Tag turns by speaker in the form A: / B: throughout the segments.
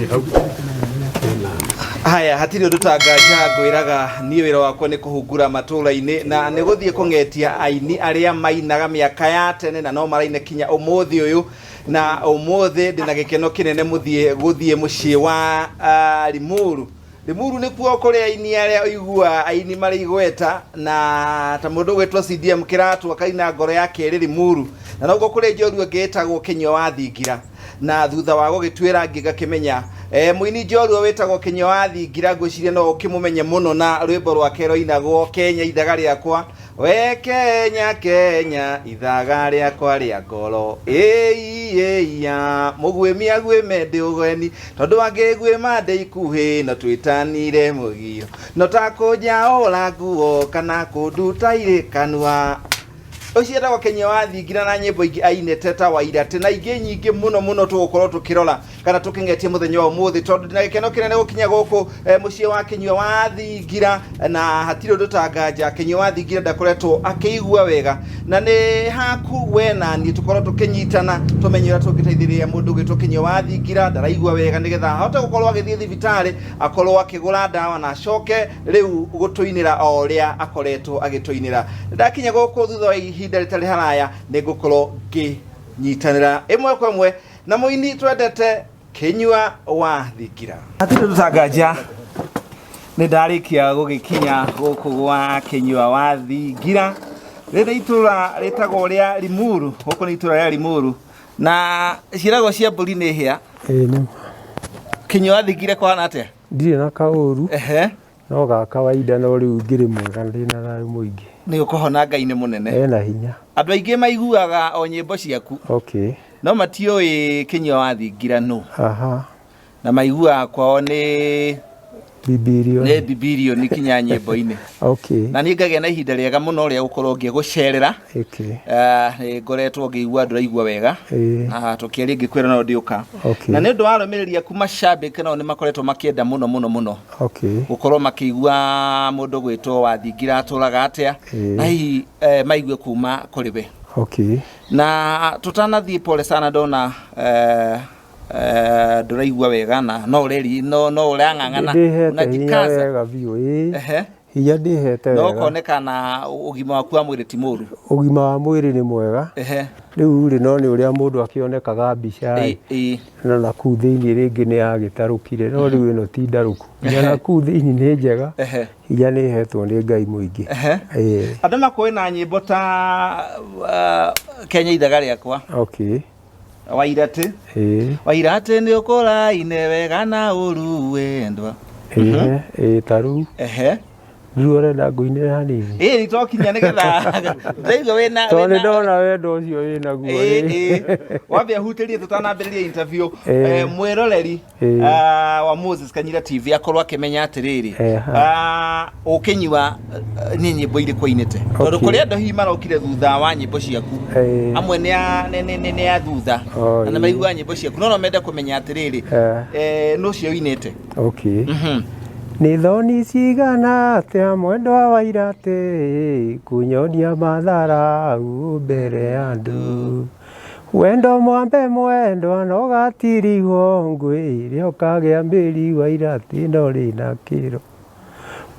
A: Hau ena.
B: Haya, hatirĩ ũndũ ta nganja ngwĩraga niĩ wĩra wakwa nĩ kũhungura matũũra-inĩ na nĩ gũthiĩ kũng'etia aini arĩa mainaga mĩaka ya tene na no maraina kinya ũmũthĩ ũyũ. Na ũmũthĩ ndĩna gĩkeno kĩnene mũthiĩ gũthiĩ mũciĩ wa Limuru. Limuru nĩkuo kũrĩ aini arĩa ũiguaga aini marĩ igweta na ta mũndũ ũgwĩtwo CDM Kĩratũ akaina ngoro ya kerĩ Limuru. Na noguo kũrĩ njorua ĩngĩ ĩtagwo Kĩnyua wa Thingira. Na thutha wa gũgĩtuĩra ngĩgakĩmenya mũini njorua wĩtagwo Kĩnyua wa Thingira, ngwĩciria no ũkĩmũmenye mũno na rwĩmbo rwake rwainagwo Kenya ithaga rĩakwa. We Kenya, Kenya, ithaga rĩakwa rĩa ngoro, ĩi ĩiya, mũguĩmi aguĩme ndĩ ũgeni, tondũ angĩguĩma ndĩ ikuhĩ, no twĩtanire mũgiro, no ta kũnjaũra nguo kana kũnduta irĩ kanua. Ũcio etagwo Kenya wa Thingira na nyĩmbo ingĩ ainĩte ta Wairatĩ na ingĩ nyingĩ mũno mũno tũgũkorwo tũkĩrora kana tũkĩng'etie mũthenya wa ũmũthĩ, tondũ ndĩna gĩkeno kĩnene gũkinya gũkũ mũciĩ wa Kĩnyua wa Thingira, na hatirĩ ũndũ ta nganja Kĩnyua wa Thingira ndakoretwo akĩigua wega, na nĩ haku we na niĩ tũkorwo tũkĩnyitana tũmenye ũrĩa tũngĩteithĩrĩria mũndũ ũgwĩtwo Kĩnyua wa Thingira ndaraigua wega, nĩgetha ahote gũkorwo agĩthiĩ thibitarĩ akorwo akĩgũra ndawa na acoke rĩu gũtũinĩra o ũrĩa akoretwo agĩtũinĩra. Ndakinya gũkũ thutha wa ihinda rĩtarĩ haraya nĩ ngũkorwo ngĩnyitanĩra ĩmwe kwa ĩmwe na mũini twendete Kĩnyua wa Thingira. Hatirĩ tũtanganja nĩ ndarĩkia gũgĩkinya gũkũ gwa Kĩnyua wa Thingira, rĩrĩ itũra rĩtagwo rĩa Limuru. Gũkũ nĩ itũra rĩa Limuru na ciĩragwo cia mbũri nĩ hĩa.
A: Ĩĩ nĩ.
B: Kĩnyua wa Thingira kũhana atĩa?
A: Ndirĩ na kaũru. No ga kawaida, no rĩu ngĩrĩ mwega, ndĩna thayũ mũingĩ.
B: Nĩ ũkũhona, Ngai nĩ mũnene.
A: Ena hinya.
B: Andũ aingĩ maiguaga o nyĩmbo ciaku no matiũĩ Kĩnyua wa Thingira nũ. Na maiguaga kwao nĩ
A: Bibirio.
B: Nĩ bibirioni kinya nyĩmbo-inĩ. Na niĩ ngagĩa na ihinda rĩega mũno rĩa gũkorwo ngĩgũcerera. Nĩ ngoretwo ngĩigua ndũraigua wega. Na tũkĩaria ngĩkwĩra no ndĩũka. Na nĩ ũndũ wa arũmĩrĩri aku macambĩki nao nĩ makoretwo makĩenda mũno mũno mũno gũkorwo makĩigua mũndũ gwĩtwo Wathingira atũraga atĩa na hihi maigue kuma kũrĩ we. Na tũtanathiĩ, pole sana, ndona ndũraigua wega na no ũreri no ũrang'ang'ana.
A: Ndĩhete hinya.
B: Unajikaza.
A: Wega biũ, ĩĩ. Hinya ndĩhete
B: no
A: wega.
B: ũkoneka na ũgima waku wa mwĩrĩ ti mũru.
A: Ũgima wa mwĩrĩ nĩ mwega. Rĩu rĩ, no nĩ ũrĩa mũndũ akĩonekaga mbica ĩ, no nakũu thĩinĩ rĩngĩ nĩ yagĩtarũkire, no rĩu ĩno ti ndarũku nginya nakũu thĩinĩ nĩ njega. Hinya nĩ hetwo nĩ Ngai mũingĩ. Ĩĩ.
B: Andũ makũĩ na nyĩmbo ta Kenya ithaga rĩakwa, Wairatĩ. Wairatĩ nĩ ũkũraine wega na ũru wendwa.
A: Ĩĩ, ta rĩu rĩu ũrenda ngũinĩre hanini?
B: Ĩĩ, nĩ twakinya nĩgetha ndaigua wĩna
A: Tondũ nĩ ndona wendo ũcio wĩnaguo.
B: Ĩĩ, wambe ahutĩrie tũtanambĩrĩria interview. Mwĩroreri wa Moses Kanyira TV akorwo akĩmenya atĩrĩrĩ, ũkĩnyua nĩ nyĩmbo irĩkũ ainĩte, tondũ kũrĩ andũ hihi marokire thutha wa nyĩmbo ciaku. Amwe nĩ a thutha na nĩ maiguaga nyĩmbo ciaku no mende kũmenya atĩrĩrĩ, nũ ũcio ũinĩte.
A: Okay. Nĩ thoni cigana atĩa mwendwa wa iratĩ kunyonia matharau mbere ya andũ, wendo mwambe mwendwa no gatirigwo ngwĩre ũkagĩa mĩri wa iratĩ no rĩna kĩro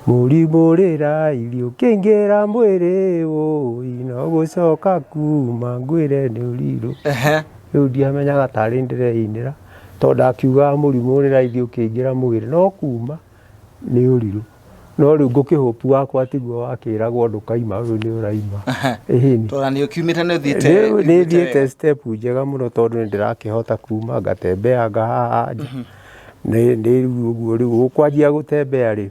A: mũrimũ rĩraithi ũkĩingĩra mwĩrĩ wũi no gũcoka kuma ngwĩre nĩ ũrirũ. Rĩu ndiamenyaga tarĩ ndĩreinĩra tondũ ndakiugaga mũrimũ ũrĩ raithi ũkĩingĩra mwĩrĩ no kuma nĩ ũrirũ, no rĩu ngũkĩhũpu wakwa tiguo wakĩragwo ndũkaima, rĩu nĩ ũraima. Ĩhĩni.
B: Tondũ nĩ ũkiumĩte nĩ ũthiĩte.
A: Rĩu nĩ
B: ũiguĩte
A: thiĩte
B: wega.
A: Step njega mũno tondũ nĩ ndĩrakĩhota kuma ngatembeanga haha nja. Nĩ rĩu ũguo rĩu ũkwanjia gũtembea rĩ,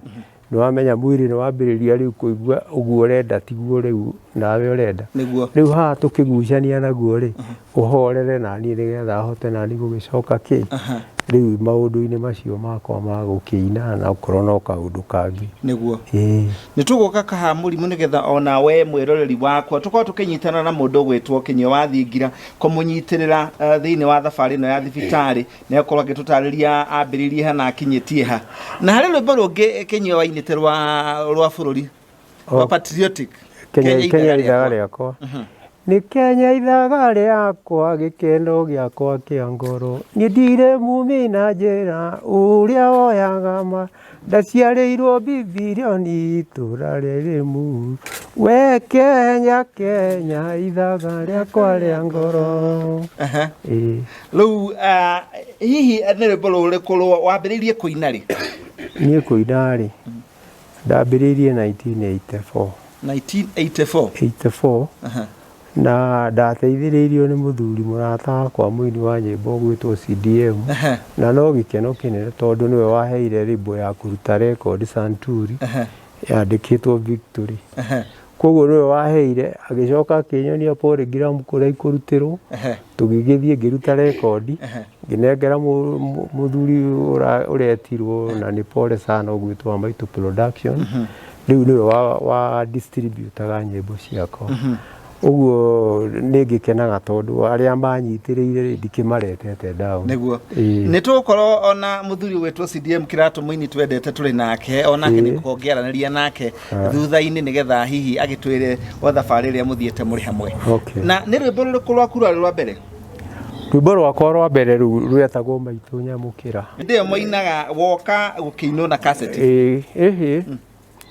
A: nĩ wamenya mwĩrĩ nĩ wambĩrĩria rĩu kũigua ũguo ũrenda tiguo rĩu nawe ũrenda. Rĩu haha tũkĩgucania naguo rĩ, ũhorere naniĩ nĩgetha hote naniĩ gũgĩcoka kĩ rĩu maũndũ-inĩ macio makwa ma gũkĩina na okorwo no kaũndũ kangĩ. Ĩĩ.
B: Nĩ tũgũka kaha mũrimũ nĩgetha ona we mwĩroreri wakwa tũkorwo tũkĩnyitana na mũndũ ũgwĩtwo Kĩnyua wa Thingira kũmũnyitĩrĩra thĩinĩ wa thabarĩ ĩno ya thibitarĩ. Nĩ akorwo agĩtũtarĩria ambĩrĩirie ha na akinyĩtie ha. Na harĩ rwĩmbo rũngĩ Kĩnyua wainĩte rwa bũrũri, rwa patriotic.
A: Kenya
B: Kenya
A: ithaga
B: ithaga
A: rĩakwa. Nĩ Kenya ithaga rĩakwa gĩkeno gĩakwa kĩa ngoro. Niĩ ndirĩ mumi na njĩra ũrĩa woyaga ma. Ndaciarĩirwo Bibirioni itũra rĩrĩmu. We Kenya Kenya ithaga rĩakwa rĩa ngoro. Ĩĩ.
B: Rĩu hihi nĩ rwĩmbo rũrĩkũ wambĩrĩirie kũina rĩ?
A: Niĩ kũina rĩ, ndambĩrĩirie 1984.
B: 1984.
A: 84. Na ndateithĩrĩirio nĩ mũthuri mũrata wakwa mũini wa nyĩmbo ũgwĩtwo CDM. Na no gĩkeno kĩnene tondũ nĩwe waheire rĩmbo ya kũruta rekondi Santuri yandĩkĩtwo Victory. Koguo nĩwe waheire, agĩcoka akĩnyonia polygram kũrĩa ikũrutĩrwo, tũgĩgĩthiĩ ngĩruta rekondi, ngĩnengera mũthuri ũretirwo na nĩ pole sana ũgwĩtwo wa Maitũ Production. Rĩu nĩwe wa distributaga nyĩmbo ciakwa. Ũguo nĩ ngĩkenaga tondũ arĩa manyitĩrĩire rĩ, ndikĩmaretete down.
B: Nĩguo. Nĩ tũgũkorwo ona mũthuri ũgwĩtwo CDM Kĩratũ mũini twendete tũrĩ nake, onake nĩ gũkorwo ngĩaranĩria nake thutha-inĩ nĩgetha hihi agĩtwĩre o thabarĩ ĩrĩa mũthiĩte mũrĩ hamwe. Na nĩ rwĩmbo rũrĩkũ rwaku rwarĩ rwa mbere?
A: Rwĩmbo rwakwa rwa mbere rũu rwetagwo Maitũ Nyamũkĩra.
B: Hĩndĩ ĩyo mwainaga woka gũkĩinwo na kaseti?
A: Ĩĩ, ĩhĩ.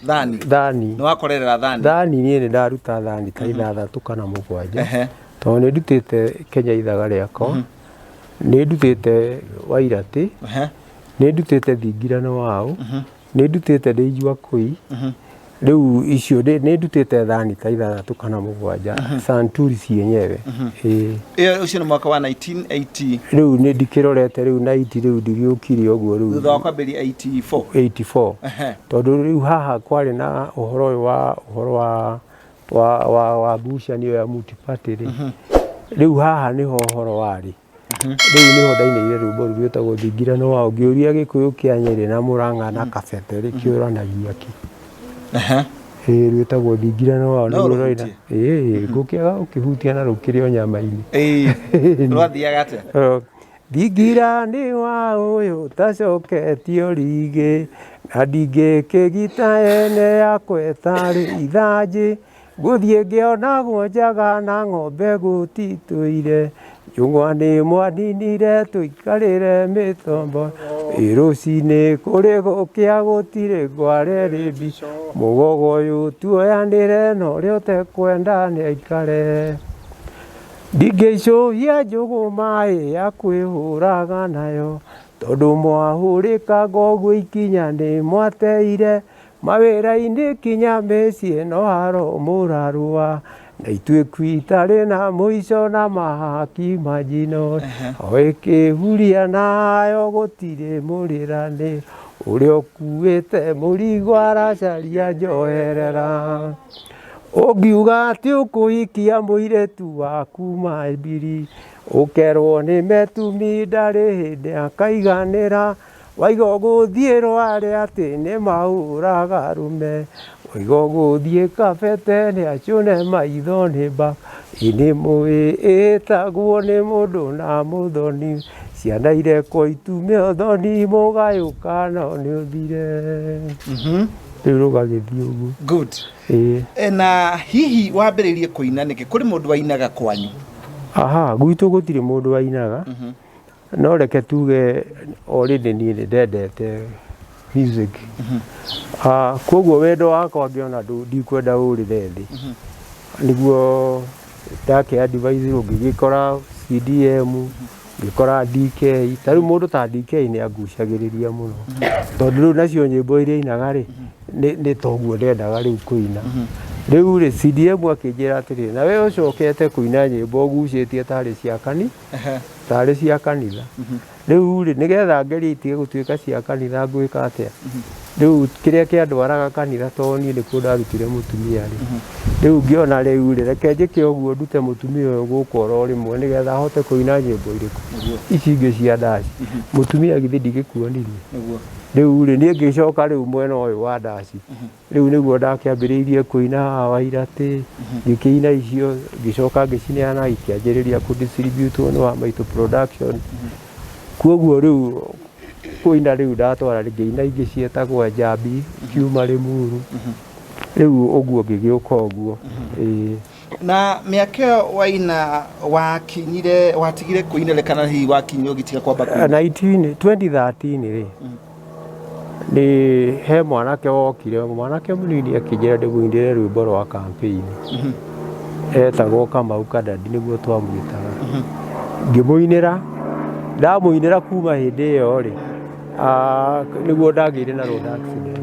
B: Thani.
A: Thani.
B: Nĩ wakorerera thani?
A: Thani niĩ nĩ ndaruta thani ta ithathatũ kana mũgwanja. Tondũ nĩ ndutĩte Kenya ithaga rĩakwa, nĩ ndutĩte Wairatĩ, nĩ ndutĩte Thingirano Waũ, nĩ ndutĩte Ndĩ Njua Kũi. Rĩu icio nĩ ndutĩte thani ta ithathatũ kana mũgwanja, santuri cienyewe. Ĩĩ.
B: Ĩyo ũcio nĩ mwaka wa 1980.
A: Rĩu nĩ ndikĩrorete rĩu 90 rĩu ndigĩũkire ũguo rĩu.
B: Thutha wa kwambĩrĩria 84.
A: 84. Tondũ rĩu haha kwarĩ na ũhoro ũyũ wa ũhoro wa wa wa wa ngucanio ya multi-party rĩ. Rĩu haha nĩho ũhoro warĩ. Rĩu nĩho ndainĩire rwĩmbo rũu rwĩtagwo Thingirano Wao. Ngĩũria Gĩkũyũ kĩa Nyĩrĩ na Mũrang'a na Kabete rĩ, kĩũranagia kĩ? Ĩĩ rwĩtagwo Thingirano Wao.
B: No rũhutie?
A: Ĩĩ, ngũkĩaga gũkĩhutia na rũkĩrĩ o nyama-inĩ.
B: Ĩĩ, rwathiaga atĩa?
A: Thingira nĩ wa ũyũ ũtacoketio rigĩ, na ndingĩkĩgita ene yakwa ĩtarĩ ithanjĩ. Ngũthiĩ ngĩonagwo njaga na ng'ombe gũtitũire, njũng'wa nĩ mwaninire tũikarĩre mĩtombo. Ĩ rũcinĩ kũrĩ gũkĩa gũtirĩ ngware rĩmbi, mũgogo ũyũ tuoyanĩre na ũrĩa ũtekwenda nĩaikare. Ndingĩicũhia njũgũ maĩ ya kwĩhũraga nayo, tondũ mwahũrĩkanga ũguo ikinya nĩ mwateire. Mawĩra-inĩ kinya mĩciĩ no haro mũrarũa, na ituĩku itarĩ na mũico na mahaki manjino. O ĩkĩhuria nayo gũtirĩ mũrĩranĩ, ũrĩa ũkuĩte mũrigo aracaria njoherera. Ũngiuga atĩ ũkũhikia mũirĩtu waku Mambiri, ũkerwo nĩ metumi ndarĩ hĩndĩ akaiganĩra. Waiga ũgũthiĩ rware atĩ nĩ mahũraga arũme, waiga ũgũthiĩ Kabete nĩ acũne maitho nĩ mbaka. Ĩ nĩ mũĩ ĩtagwo nĩ mũndũ na mũthoni, ciana irekwo itume ũthoni mũgayũkano nĩ ũthire. Rĩu rũgagĩthiĩ ũguo.
B: Good.
A: Ĩĩ.
B: Na hihi wambĩrĩirie kũina nĩkĩ? Kũrĩ mũndũ wainaga kwanyu?
A: Aha, gwitũ gũtirĩ mũndũ wainaga. No reke tuge already niĩ nĩ ndendete music. Koguo wendo wakwa ngĩona ndikwenda ũrĩre thĩ. Nĩguo ndake advise ngĩgĩkora CDM, ngĩkora DK. Ta rĩu mũndũ ta DK nĩ angucagĩrĩria mũno. Tondũ rĩu nacio nyĩmbo iria ainaga rĩ, nĩ toguo ndendaga rĩu kũina. Rĩu rĩ, CDM akĩnjĩra atĩrĩrĩ, na we ũcokete kũina nyĩmbo ũgucĩtie tarĩ cia tarĩ cia kanitha. Rĩu rĩ, nĩgetha ngerie itige gũtuĩka cia kanitha ngwĩka atĩa? Rĩu kĩrĩa kĩandwaraga kanitha tondũ niĩ nĩkuo ndarutire mũtumia rĩ. Rĩu ngĩona rĩu rĩ, reke njĩke ũguo ndute mũtumia ũyũ gũkũ oro rĩmwe nĩgetha ahote kũina nyĩmbo irĩkũ? Ici ingĩ cia ndaci. Mũtumia githĩ ndigĩkuonirie? Rĩu rĩ, niĩ ngĩcoka rĩu mwena ũyũ wa ndaci. Rĩu nĩguo ndakĩambĩrĩirie kũina haha Wairatĩ, ngĩkĩina icio, ngĩcoka ngĩcineana ikĩanjĩrĩria kũ distribute nĩ wa Maitũ Production. Koguo rĩu kũina rĩu ndatwara ngĩina ingĩ ciĩtagwo Njambi, kiuma Limuru. Rĩu ũguo ngĩgĩũka ũguo. Ĩĩ.
B: Na mĩaka ĩyo waina, wakinyire, watigire kũina kana hihi wakinyire ũgĩtiga kwamba kũina?
A: 19 2013 rĩ, nĩ he mwanake wokire, mwanake mũnini, akĩnjĩra ndĩmũinĩre rwĩmbo rwa campaign. Etagwo Kamau Kadadi, nĩguo twamwĩtaga. Ngĩmũinĩra, ndamũinĩra, kuma hĩndĩ ĩyo rĩ, nĩguo ndagĩire na road accident.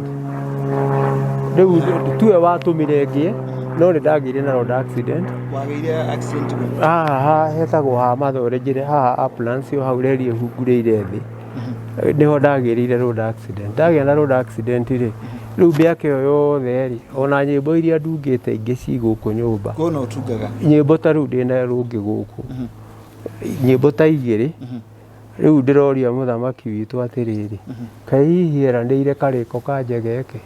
A: Rĩu tuwe watũmire ngĩe, no nĩ ndagĩire na road accident.
B: Wagĩire accident kũ?
A: Haha hetagwo ha Mathore njĩra haha Uplands, o hau reri ĩhungurĩire thĩ, nĩho ndagĩrĩire road accident. Ndagĩa na road accident rĩ, rĩu mĩaka ĩyo yothe rĩ, ona nyĩmbo iria ndungĩte ingĩ ci gũkũ nyũmba.
B: Kũna ũtungaga?
A: Nyĩmbo ta rĩu ndĩna rũngĩ gũkũ, nyĩmbo ta igĩrĩ. Rĩu ndĩroria mũthamaki witũ atĩrĩrĩ, kaĩ hihi eranĩire karĩko ka njegeke?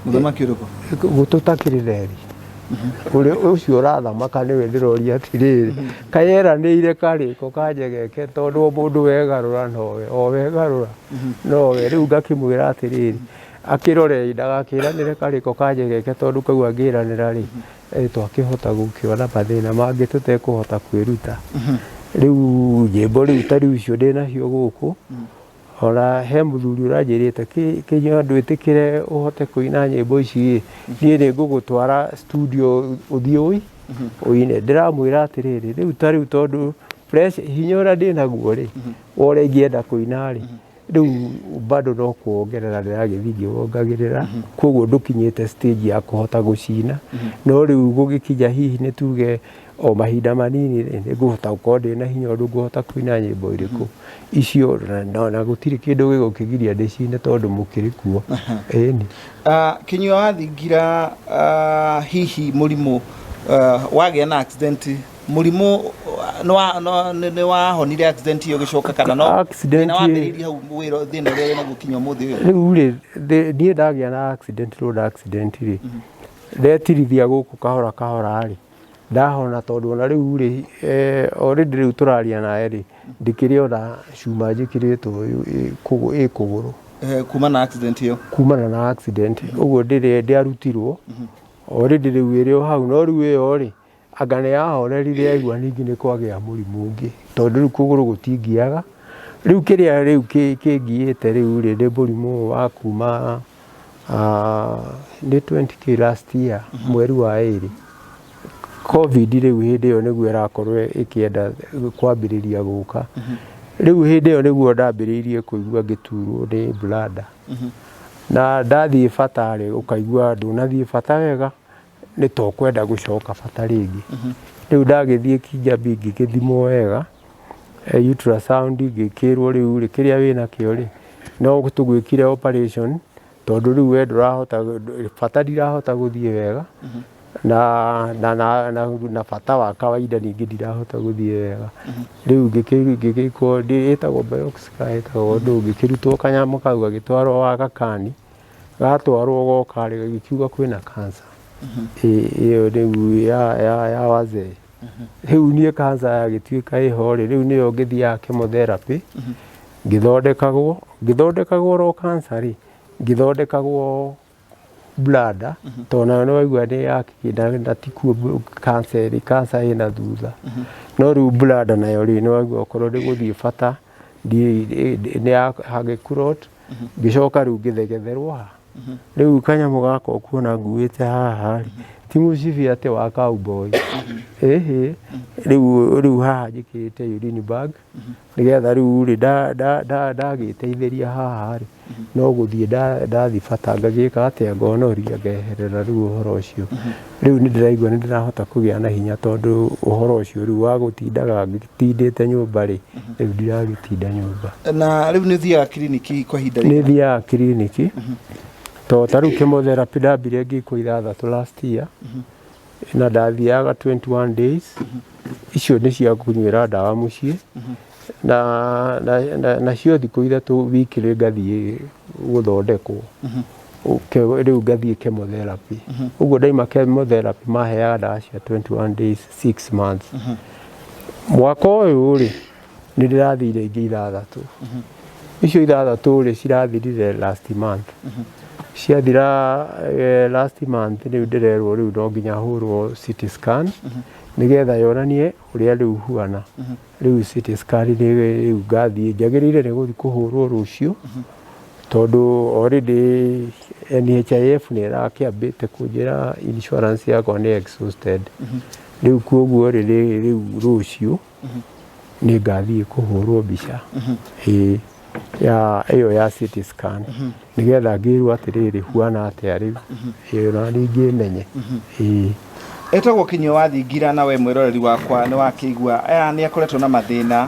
B: Mũthamaki ũrĩkũ?
A: Gũtũtakĩrĩ reri ũrĩa ũcio ũrathamaka, nĩwe ndĩroria atĩrĩrĩ, kaĩ eranĩire karĩko ka njegeke? Tondũ o mũndũ wegarũra nowe, o wegarũra nowe. Rĩu ngakĩmwĩra atĩrĩrĩ, akĩrore ndagakĩranĩre karĩko ka njegeke, tondũ kau angĩranĩra rĩ, twakĩhota gũkĩona mathĩna mangĩ tũtekũhota kwĩruta. Rĩu nyĩmbo rĩu ta rĩu icio ndĩnacio gũkũ, ona he mũthuri ũranjĩrĩte, "Kĩnyua, ndwĩtĩkĩre ũhote kũina nyĩmbo ici ĩ, niĩ nĩ ngũgũtwara studio ũthiĩ ũine." Ndĩramwĩra atĩrĩrĩ, rĩu ta rĩu tondũ pressure, hinya ũrĩa ndĩnaguo rĩ, wa ũrĩa ingĩenda kũina rĩ, rĩu bado no kuongerera ndĩragĩthiĩ ngĩwongagĩrĩra, koguo ndũkinyĩte stage ya kũhota gũcina. No rĩu gũgĩkinya hihi nĩ tuge o mahinda manini rĩ, nĩ ngũhota gũkorwo ndĩna hinya ũndũ ngũhota kũina nyĩmbo irĩkũ icio, na gũtirĩ kĩndũ gĩgũkĩgiria ndĩcine tondũ mũkĩrĩ kuo, ĩni.
B: Kĩnyua, wathingira hihi mũrimũ, wagĩa na accident, mũrimũ nĩ wahonire accident ĩyo ũgĩcoka kana no
A: Accident
B: thĩna wambĩrĩirie hau wĩra, thĩna ũrĩa wĩnaguo kinya ũmũthĩ ũyũ?
A: Rĩu rĩ, niĩ ndagĩa na accident, road accident rĩ, ndetirithia gũkũ kahora kahora rĩ, ndahona, tondũ ona rĩu rĩ, already rĩu tũraria nawe rĩ, ndĩkĩrĩ ona cuma njĩkĩrĩtwo ĩ kũgũrũ.
B: Kuma na accident ĩyo?
A: Kumana na accident ũguo ndĩrĩ ndĩarutirwo, already rĩu ĩrĩ o hau. No rĩu ĩyo rĩ, anga nĩ yahorerire, yaigua ningĩ nĩ kwagĩa mũrimũ ũngĩ, tondũ rĩu kũgũrũ gũtingiaga. Rĩu kĩrĩa rĩu kĩngiĩte rĩu rĩ, nĩ mũrimũ ũyũ wa kuma nĩ 20K last year, mweri wa ĩrĩ, COVID. Rĩu hĩndĩ ĩyo nĩguo ĩrakorwo ĩkĩenda kwambĩrĩria gũka. Rĩu hĩndĩ ĩyo nĩguo ndambĩrĩirie kũigua ngĩturwo nĩ bladder, na ndathiĩ bata rĩ, ũkaigua ndũnathiĩ bata wega, nĩ ta ũkwenda gũcoka bata rĩngĩ. Rĩu ndagĩthiĩ Kijabi, ngĩgĩthimwo wega, ultrasound, ngĩkĩrwo rĩu rĩ, kĩrĩa wĩnakĩo rĩ, no tũgwĩkire operation, tondũ rĩu we ndũrahota bata, ndirahota gũthiĩ wega, na bata wa kawaida ningĩ ndirahota gũthiĩ wega. Rĩu ngĩgĩkwo ĩtagwo biopsy kana ĩtagwo ndũ, ngĩkĩrutwo kanyamũ kau, gagĩtwarwo wa gakani, gatwarwo goka rĩ, gagĩkiuga kwĩna cancer ĩyo rĩu ya wazee. Rĩu niĩ cancer yagĩtuĩka ĩho rĩ, rĩu nĩyo ngĩthiaga chemotherapy, ngĩthondekagwo ro cancer rĩ, ngĩthondekagwo bladder, tondũ nayo nĩ waigua nĩ yakĩ na tikuo cancer ĩrĩ, cancer ĩna thutha. No rĩu bladder nayo rĩ, nĩ waigua okorwo nĩ gũthiĩ bata nĩ hagĩclot, ngĩcoka rĩu ngĩthegetherwo haha. Rĩu kanyamũ gaka ũkuona nguĩte haha rĩ, ti mũcibi atĩ wa cowboy, ĩhĩ. Rĩu haha njĩkĩrĩte urine bag, nĩgetha rĩu rĩ, ndagĩteithĩria haha rĩ, no gũthiĩ ndathiĩ bata ngagĩka atĩa, ngonoria, ngeherera. Rĩu ũhoro ũcio rĩu nĩ ndĩraigua nĩ ndĩrahota kũgĩa na hinya, tondũ ũhoro ũcio rĩu wa gũtindaga ngĩtindĩte nyũmba rĩ, rĩu ndiragĩtinda nyũmba.
B: Na rĩu nĩ ũthiaga kiriniki kwa ihinda
A: Nĩ thiaga kiriniki, tondũ ta rĩu chemotherapy ndambire ngĩkwo ithathatũ last year, na ndathiaga 21 days. Icio nĩ cia kũnyuĩra ndawa mũciĩ, na cio thikũ 3 weekly ngathiĩ gũthondekwo. Rĩu ngathiĩ chemotherapy. Ũguo ndaima chemotherapy, maheaga ndawa cia 21 days, 6 months. Mwaka ũyũ rĩ, nĩ ndĩrathire ingĩ ithathatũ. Icio ithathatũ rĩ, cirathirire last month. Ciathira last month rĩu ndĩrerwo rĩu no nginya hũrwo CT scan nĩgetha yonanie ũrĩa rĩu huana. Rĩu CT scan nĩ rĩu ngathiĩ njagĩrĩire nĩ gũthiĩ kũhũrwo rũciũ tondũ already NHIF nĩ ĩrakĩambĩte kũnjĩra insurance yakwa nĩ exhausted. Rĩu koguo rĩ rĩu rũciũ nĩ ngathiĩ kũhũrwo mbica ĩĩ ya ĩyo ya CT scan nĩgetha ngĩrwo atĩrĩrĩ huana atĩa rĩu ĩĩ na ningĩ menye ĩĩ.
B: Etagwo Kinyua wa Thingira na we mwĩroreri wakwa nĩ wakĩigua aya nĩ akoretwo na mathĩna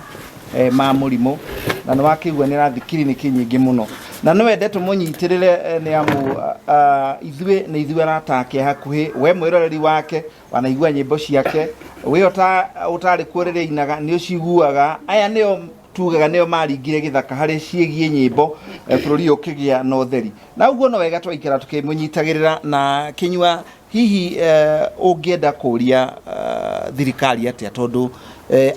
B: ma mũrimũ na nĩ wakĩigua nĩ arathiĩ kiriniki nyingĩ mũno na no wende tũmũnyitĩrĩre nĩ amu ithuĩ nĩ ithuĩ arata ake hakuhĩ we mwĩroreri wake wanaigua nyĩmbo ciake we ũtarĩ kuo rĩrĩa ainaga nĩ ũciguaga aya nĩo tugaga nĩo maringire gĩthaka harĩ ciĩgiĩ nyĩmbo bũrũri ũyũ ũkĩgĩa na ũtheri na ũguo no wega twaikara tũkĩmũnyitagĩrĩra na Kinyua hihi ũngĩenda kũria thirikari atĩa tondũ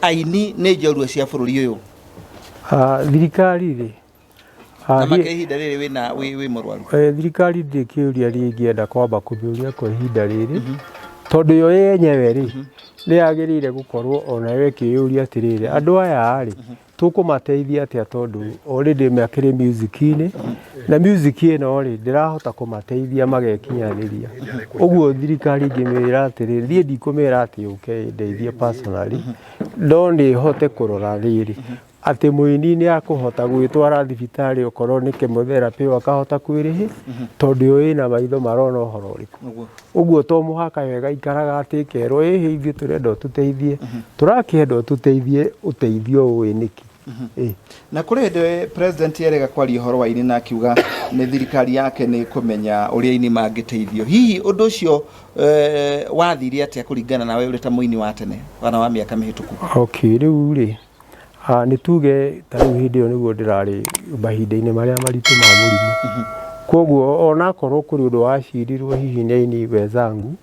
B: aini nĩ njorua cia bũrũri ũyũ?
A: Thirikari rĩ,
B: na makĩria ihinda rĩrĩ wĩna wĩ mũrwaru.
A: Thirikari ndĩ kĩũria rĩngĩenda kwamba kũmĩũria kwa ihinda rĩrĩ tondũ yo yenyewe rĩ nĩ yagĩrĩire gũkorwo onayo ĩkĩyũria atĩrĩrĩ andũ aya rĩ tũkũmateithia atĩa tondũ already makĩrĩ music-inĩ na music ĩno rĩ ndĩrahota kũmateithia magekinyanĩria. Ũguo thirikari ingĩmĩra atĩrĩrĩ, niĩ ndikũmĩra atĩ yũke ĩndeithie personally, no nĩ ĩhote kũrora rĩrĩ atĩ mũini nĩ akũhota gwĩtwara thibitarĩ okorwo nĩ chemotherapy ĩyo akahota kwĩrĩhĩ tondũ yo ĩna maitho marona ũhoro ũrĩkũ. Ũguo to mũhaka yo ĩgaikaraga atĩ ĩkerwo ĩhĩ ithuĩ tũrenda ũtũteithie, tũrakĩenda ũtũteithie ũteithio ũĩ nĩkĩ. Ĩ.
B: Na kũrĩ hĩndĩ president erega kwaria ũhoro wa aini na akiuga nĩ thirikari yake nĩ kũmenya ũrĩa aini mangĩteithio. Hihi ũndũ ũcio wathire atĩa kũringana nawe ũrĩ ta mũini wa tene kana wa mĩaka mĩhĩtũku?
A: Okay, rĩu rĩ nĩ tuge ta rĩu hĩndĩ ĩyo nĩguo ndĩrarĩ mahinda-inĩ marĩa maritũ ma mũrimũ. Koguo onakorwo kũrĩ ũndũ wacirirwo hihi nĩ aini wenzangu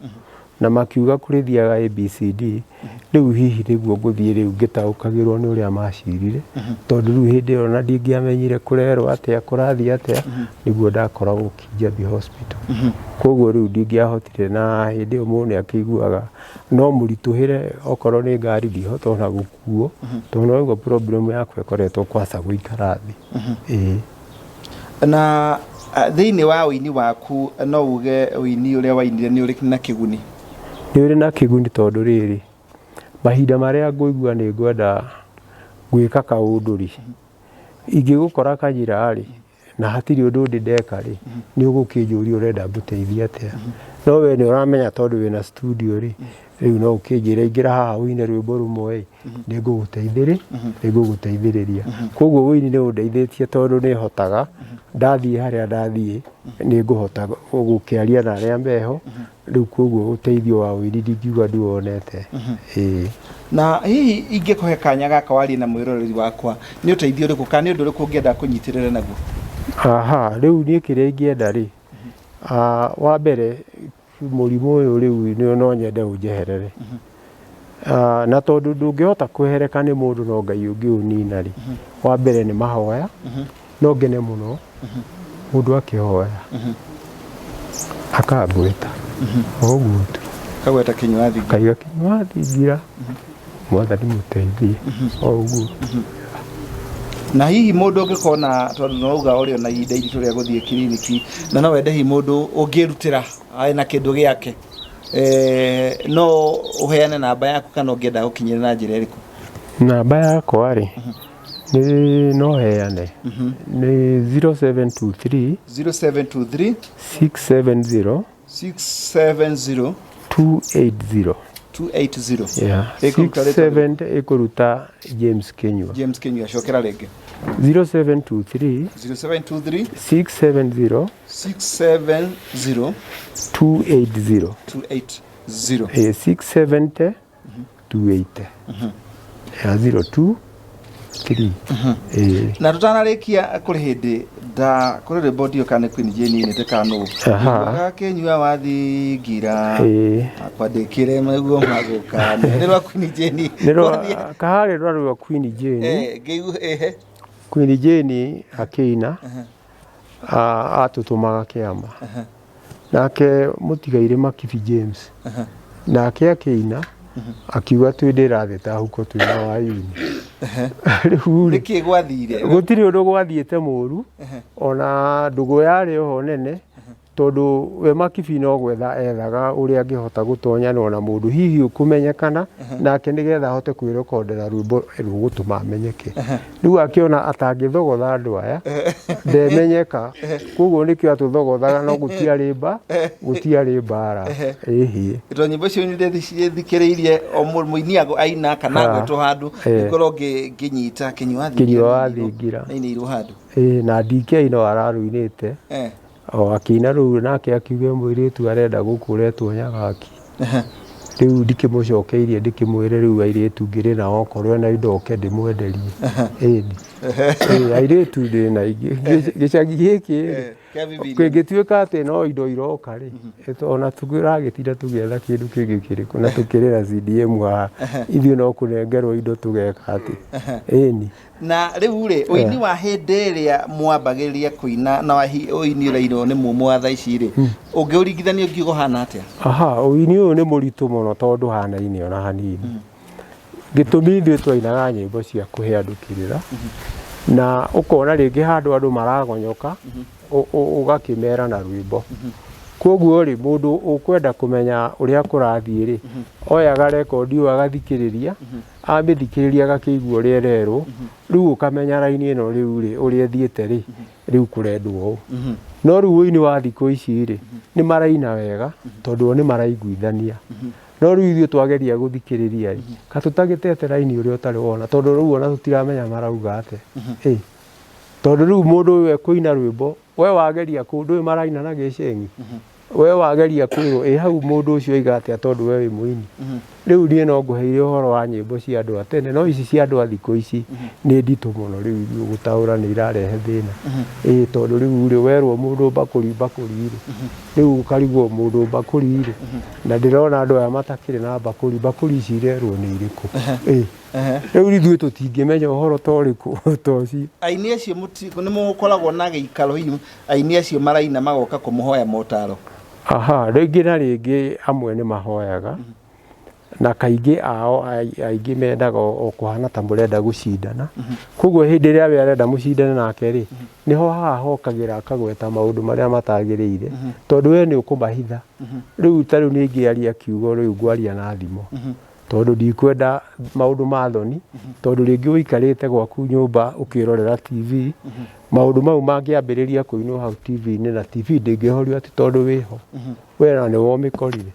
A: na makiuga kũrĩthiaga ABCD, rĩu hihi nĩguo ngũthiĩ rĩu ngĩtaũkagĩrwo nĩ ũrĩa macirire, tondũ rĩu hĩndĩ ĩyo ona ndingĩamenyire kũrerwo atĩa, kũrathiĩ atĩa, nĩguo ndakoragwo Kijabi Hospital. Koguo rĩu ndingĩahotire na hĩndĩ ĩyo mũndũ nĩ akĩiguaga no mũritũhĩre okorwo nĩ ngari ndihota ona gũkuo, tondũ no ũguo problem yakwa ĩkoretwo kwaca gũikara thĩ. Ĩĩ.
B: Na thĩinĩ wa ũini waku no uge ũini ũrĩa wainire nĩ ũrĩ na kĩguni?
A: Nĩ ũrĩ na kĩguni tondũ rĩrĩ, mahinda marĩa ngũigua nĩ ngwenda gwĩka kaũndũ rĩ, ingĩgũkora kanjĩra rĩ, na hatirĩ ũndũ ndĩ ndeka rĩ, nĩ ũgũkĩnjũria ũrenda ngũteithie atĩa. No we nĩ ũramenya tondũ wĩna studio rĩ, rĩu no ũkĩnjĩre ingĩra haha ũine rwĩmbo rũmwe ĩ, nĩ ngũgũteithĩrĩ, nĩ ngũgũteithĩrĩria. Koguo ũini nĩ ũndeithĩtie tondũ nĩ hotaga, ndathiĩ harĩa ndathiĩ, nĩ ngũhota gũkĩaria na arĩa meho, rĩu koguo ũteithio wa ũini ndingiuga ndiwonete. Ĩĩ.
B: Na hihi ingĩkũhe kanya gaka warie na mwĩroreri wakwa, nĩ ũteithio ũrĩkũ kana nĩ ũndũ ũrĩkũ ũngĩenda kũnyitĩrĩre naguo?
A: Aha, rĩu niĩ kĩrĩa ingĩenda rĩ, wa mbere mũrimũ ũyũ rĩu no nyende ũnjeherere. Na tondũ ndũngĩhota kwehereka nĩ mũndũ no Ngai ũngĩũnina rĩ, wa mbere nĩ mahoya, no ngene mũno mũndũ akĩhoya akangweta o ũguo tu.
B: Kagweta Kinyua Thingira.
A: Kaiga Kinyua Thingira, Mwathani mũteithie o ũguo.
B: Na hihi mũndũ ũngĩkona tondũ no uga ũrĩ ona ihinda iritũ rĩa gũthiĩ kiriniki na no wende hihi mũndũ ũngĩrutĩra arĩ na kĩndũ gĩake no ũheane namba yaku kana ũngĩenda gũkinyĩra na njĩra ĩrĩkũ?
A: Namba yakwa rĩ nĩ no heane nĩ 0723
B: 0723
A: 670
B: 670
A: 280.
B: 280.
A: Yeah.
B: Ĩkũruta rĩtwa rĩrĩkũ?
A: 67 ĩkũruta James Kinyua.
B: James Kinyua, cokera rĩngĩ.
A: 0723
B: 0723
A: 670
B: 670
A: 280.
B: 280.
A: 670 280. Ya 02 3.
B: Na tũtanarĩkia kũrĩ hĩndĩ nda kũrĩ rwĩmbo ndiũ kana nĩ Queen Jane inĩte kana nũ.
A: Aha.
B: Kinyua wa Thingira. Akwandĩkĩre maguo magũkania. Nĩ rwa Queen Jane.
A: Nĩ rwa kaharĩ rwa rwa Queen Jane.
B: Ngĩigua ehe.
A: Queen Jane akĩina. Atũtũmaga kĩama. Nake mũtigairĩ Makibi James nake akĩina akiuga twĩ ndĩrathĩ ta huko twĩna wayuni. Rĩu rĩ,
B: Nĩkĩ gwathire?
A: Gũtirĩ ũndũ gwathiĩte mũru, ona ndũgũ yarĩ oho nene, tondũ we Makibi no gwetha ethaga ũrĩa angĩhota gũtonyanwo na mũndũ hihi ũkũmenyekana nake, nĩgetha ahote kwĩrekondera rwĩmbo rũgũtũma amenyeke. Rĩu akĩona atangĩthogotha andũ aya ndemenyeka, koguo nĩkĩo atũthogothaga, no gũtiarĩ mbara ĩhĩ.
B: To nyĩmbo icio nĩ thikĩrĩirie o mũini aina kana agwetwo handũ, ngorwo ngĩnyita Kĩnyua.
A: Kĩnyua wa Thingira.
B: Ainĩirwo handũ.
A: Ĩĩ, na DK no ararũinĩte o akĩina rũu, nake akiuga mũirĩtu arenda gũkũretwo Nyagaki. Rĩu ndikĩmũcokeirie, ndikĩmwĩre rĩu airĩtu ngĩrĩ nao, okorwo ena indo oke ndĩmwenderie. Ĩni. Ĩĩ, airĩtu ndĩ na aingĩ gĩcagi gĩkĩ rĩ,
B: Kĩa Bibilia.
A: Kĩngĩtuĩka atĩ no indo iroka rĩ, ona tũragĩtinda tũgĩetha kĩndũ kĩngĩ kĩrĩkũ na tũkĩrĩ na CDM haha, ithuĩ no kũnengerwo indo tũgeka atĩ. Ĩni.
B: Na rĩu rĩ, ũini wa hĩndĩ ĩrĩa mwambagĩrĩria kũina na ũini ũrainwo nĩ mũmũ wa thaa ici rĩ, ũngĩũringithania ũngiuga ũhana atĩa?
A: Aha, ũini ũyũ nĩ mũritũ mũno tondũ ndũhanaine ona hanini. Gĩtũmi, ithuĩ twainaga nyĩmbo cia kũhe andũ kĩrĩra, na ũkona rĩngĩ handũ andũ maragonyoka, ũgakĩmera na rwĩmbo. Koguo rĩ, mũndũ ũkwenda kũmenya ũrĩa kũrathiĩ rĩ, oyaga rekondi ĩyo agathikĩrĩria, amĩthikĩrĩria agakĩigua ũrĩa ĩrerwo, rĩu ũkamenya raini ĩno rĩu rĩ, ũrĩa ĩthiĩte rĩ, rĩu kũrendwo ũũ. No rĩu ũini wa thikũ ici rĩ, nĩ maraina wega tondũ o nĩ maraiguithania. No rĩu ithuĩ twageria gũthikĩrĩria rĩ, ka tũtagĩtete raini ũrĩa ũtarĩ wona, tondũ rĩu ona tũtiramenya marauga atĩa. Ĩ tondũ rĩu mũndũ ũyũ ekũina rwĩmbo, we wageria kũ ndũĩ maraina na gĩceng'i, we wageria kwĩrwo ĩ hau mũndũ ũcio oiga atĩa, tondũ we wĩ mũini. Rĩu niĩ no ngũheire ũhoro wa nyĩmbo cia andũ a tene, no ici cia andũ a thikũ ici nĩ nditũ mũno rĩu ithuĩ gũtaũra, nĩ irarehe thĩna. Ĩ tondũ rĩu rĩ, werwo mũndũ mbakũri mbakũri rĩ, rĩu ũkarigwo mũndũ mbakũri rĩ, na ndĩrona andũ aya matakĩrĩ na mbakũri, mbakũri ici irerwo nĩ irĩkũ? Ĩ rĩu ithuĩ tũtingĩmenya ũhoro ta ũrĩkũ ta ũcio.
B: Aini acio nĩ mũkoragwo na gĩikaro hihi aini acio maraina magoka kũmũhoya motaro?
A: Aha, rĩngĩ na rĩngĩ amwe nĩ mahoyaga, na kaingĩ ao aingĩ mendaga o kũhana ta mũrenda gũcindana. Koguo hĩndĩ ĩrĩa we arenda mũcindane nake rĩ, nĩho haha hokagĩra akagweta maũndũ marĩa matagĩrĩire, tondũ we nĩ ũkũmahitha. Rĩu ta rĩu nĩ ingĩaria kiugo, rĩu ngwaria na thimo, tondũ ndikwenda maũndũ ma thoni, tondũ rĩngĩ ũikarĩte gwaku nyũmba ũkĩrorera TV, maũndũ mau mangĩambĩrĩria kũinwo hau TV-inĩ, na TV ndĩngĩhorio atĩ tondũ wĩho we na nĩwe ũmĩkorire.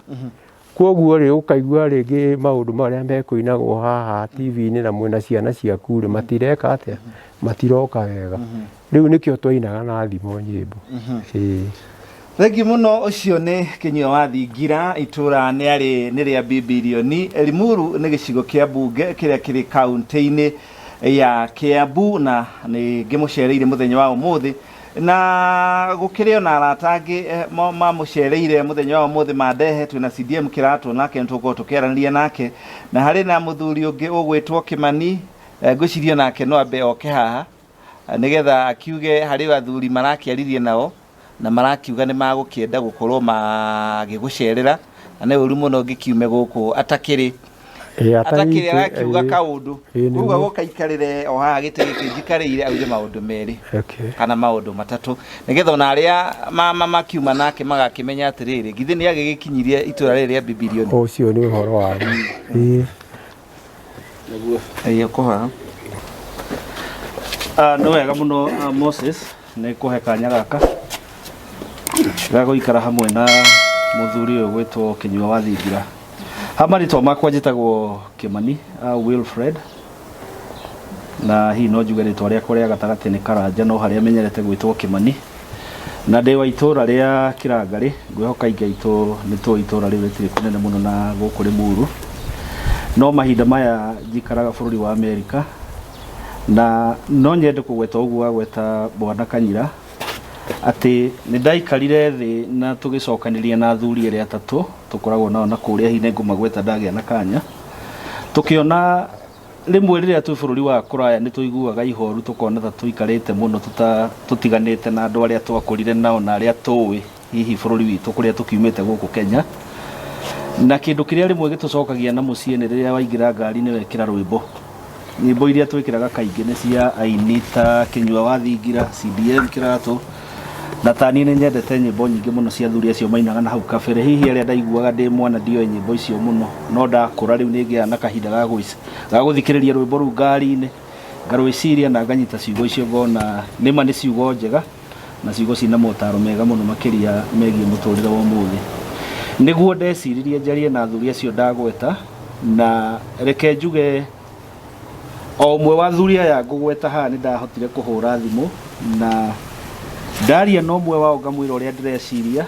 A: Koguo rĩ, ũkaigua rĩngĩ maũndũ marĩa mekũinagwo haha TV-inĩ na mwĩna ciana ciaku rĩ, matireka atĩa, matiroka wega. Rĩu nĩkĩo twainaga na thimo nyĩmbo. Ĩĩ.
B: Thengiũ mũno. Ũcio nĩ Kĩnyua wa Thingira, itũra nĩ arĩ nĩ rĩa Bibilioni. Limuru nĩ gĩcigo kĩa mbunge kĩrĩa kĩrĩ kaunti-inĩ ya Kiambu, na nĩ ngĩmũcereire mũthenya wa ũmũthĩ, na gũkĩrĩ ona arata angĩ mamũcereire mũthenya wa ũmũthĩ mandehe. Twĩna CDM Kĩratũ, nake nĩ tũgũkorwo tũkĩaranĩria nake, na harĩ na mũthuri ũngĩ ũgwĩtwo Kĩmani. Ngwĩciria nake no ambe oke haha nĩgetha akiuge harĩ athuri marakĩaririe nao na marakiuga nĩ magũkĩenda gũkorwo magĩgũcerera, na nĩ ũru mũno ngĩkiume gũkũ atakĩrĩ
A: Ĩ,
B: atakĩrĩ arakiuga kaũndũ.
A: Ĩ, nĩguo.
B: Koguo gũkaikarĩre o haha gĩtĩ gĩkĩ njikarĩire, auge maũndũ merĩ kana maũndũ matatũ, nĩgetha ona arĩa makiuma nake magakĩmenya atĩrĩrĩ, githĩ nĩ agĩgĩkinyirie itũra rĩrĩ rĩa Bibilioni.
A: Ũcio nĩ ũhoro wa ma. Ĩ.
B: Ĩĩ, ũkũhaha.
C: Nĩ wega mũno, Moses, nĩ kũhe kanya gaka ga gũikara hamwe na mũthuri ũyũ gwĩtwo Kĩnyua wa Thingira. Ha marĩtwa makwa njĩtagwo Kĩmani Wilfred, na hihi no njuge rĩtwa rĩakwa rĩa gatagatĩ nĩ Karanja, no harĩa menyerete gwĩtwo Kĩmani, na ndĩ wa itũra rĩa Kĩrangarĩ. Ngwĩhoka aingĩ aitũ nĩ tũĩ itũra rĩu, rĩtirĩ kũnene mũno na gũkũ Rĩmuru, no mahinda maya njikaraga bũrũri wa Amerika. Na no nyende kũgweta ũguo wagweta bwana Kanyira, atĩ nĩ ndaikarire thĩ na tũgĩcokanĩria na athuri erĩ atatũ tũkoragwo nao na kũrĩa, hihi nĩ ngũmagweta ndagĩa na kanya, tũkĩona Rĩmwe rĩrĩa twĩ bũrũri wa kũraya nĩ tũiguaga ihoru tũkona ta tũikarĩte mũno tũtiganĩte na andũ arĩa twakũrire nao na arĩa tũĩ hihi bũrũri witũ kũrĩa tũkiumĩte gũkũ Kenya. Na kĩndũ kĩrĩa rĩmwe gĩtũcokagia na mũciĩ nĩ rĩrĩa waingĩra ngari-inĩ wekĩra rwĩmbo. Nyĩmbo iria twĩkĩraga kaingĩ nĩ cia aini ta Kĩnyua wa Thingira, CDM Kĩratũ, na ta niĩ nĩ nyendete nyĩmbo nyingĩ mũno cia athuri acio mainaga na hau kabere. Hihi arĩa ndaiguaga ndĩ mwana ndioĩ nyĩmbo icio mũno, no ndakũra rĩu nĩ ngĩaga na kahinda ga gũthikĩrĩria rwĩmbo rũu ngari-inĩ, ngarwĩciria na nganyita ciugo icio ngona nĩma nĩ ciugo njega na ciugo ciĩna motaro mega mũno makĩria megiĩ mũtũrĩre wa ũmũthĩ. Nĩguo ndeciririe njarie na athuri acio ndagweta, na reke njuge o ũmwe wa athuri aya ngũgweta haha nĩ ndahotire kũhũra thimũ na ndaria na ũmwe wao ngamwĩra ũrĩa ndĩreciria